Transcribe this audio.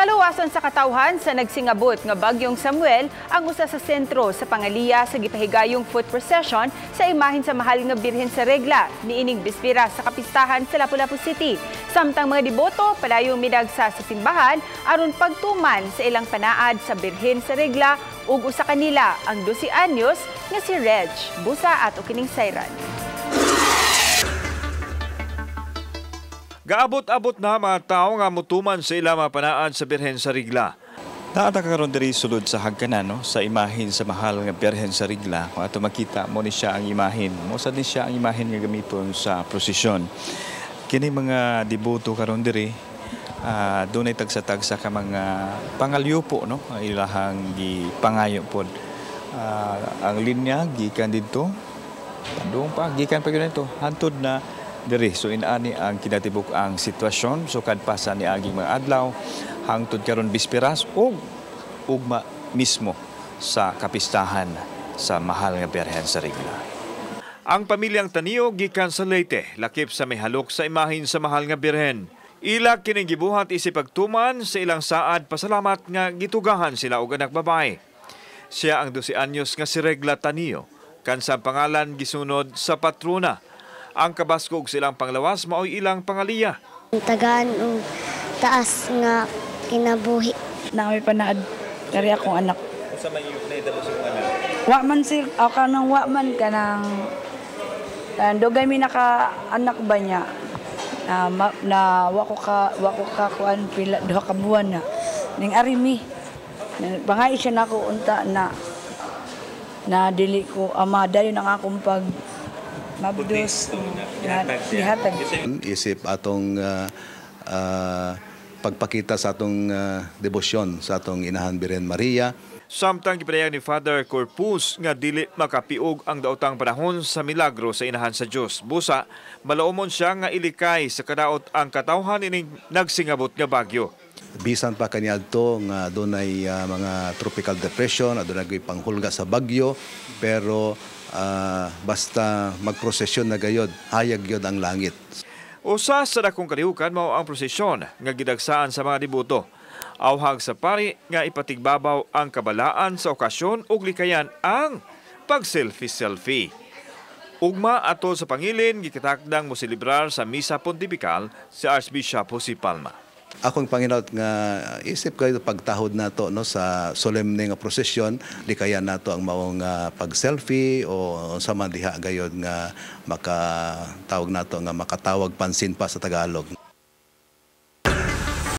Kaluwasan sa katawhan sa nagsingabot nga Bagyong Samuel ang usa sa sentro sa pangaliya sa gipahigayong foot procession sa imahen sa Mahal nga Birhen sa Regla niining bispira sa kapistahan sa Lapu-Lapu City. Samtang mga deboto padayong midagsa sa simbahan aron pagtuman sa ilang panaad sa Birhen sa Regla ug usa kanila ang 12 anyos nga si Reg Busa at kining sayran. Gaabot-abot na mga tao nga mutuman sa ilang mga panaad sa Birhen sa Rigla. Naata karon diri sulod sa hagkanan, no, sa imahen sa Mahal nga Birhen sa Rigla. Kung ato makita mo ni siya ang imahen. Mo sad ni siya ang imahen nga gamiton sa prosesyon. Kini mga deboto karon diri dunay tagsa-tagsa ka mga pangalyupo, no, ang ilahang gipangayo pod. Ang linya gikan didto, padung pa gikan pa gyud nito hantod na diri. So inani ang kinatibuk ang sitwasyon sukad pa sa niaging mga adlaw hangtod karon bispiras ug ugma mismo sa kapistahan sa Mahal nga Birhen sa Rigla. Ang pamilyang Tanio gikan sa Leyte lakip sa mihalok sa imahen sa Mahal nga Birhen. Ila kining gibuhat isip pagtuman sa ilang saad pasalamat nga gitugahan sila og anak babae. Siya ang 12 anyos nga si Regla Tanio, kansa pangalan gisunod sa patrona. Ang kabaskog silang panglawas maoy ilang pangaliya. Tagaan og taas nga kinabuhi. Nami panaad kari akong anak. Unsa man yung naitabo sa imong anak? Wa man sir, o kanang wa man kanang dugay mi naka anak ba niya. Na, na wa ko ka kuan pila duha ka buwan na. Ning ari mi. Pangay siya nako unta na na dili ko ama dayon ang akong pag mabdos gihatag. Isip atong pagpakita sa atong debosyon sa atong Inahan Birhen Maria. Samtang gipadayag ni Father Corpus nga dili makapiog ang daotang panahon sa milagro sa Inahan sa Dios. Busa malaumon siya nga ilikay sa kadaot ang katawhan ining nagsingabot nga bagyo. Bisan pa kaniadto nga dunay mga tropical depression, adunay panghulga sa bagyo, pero basta magprosesyon na gayod, hayag gyud ang langit. Usa sa dakong kalihukan mao ang prosesyon nga gidagsaan sa mga deboto. Awhag sa pari nga ipatigbabaw ang kabalaan sa okasyon ug likayan ang pag-selfie-selfie. Ugma ato sa pangilin gikatakdang moselebrar sa Misa Pontifical si Archbishop Jose Palma. Akong panginaot nga isip kayo pagtahod nato, no, sa solemne nga prosesyon, likayan nato ang maong pag-selfie o unsa man diha gayod nga makatawag nato nga makatawag pansin pa sa Tagalog.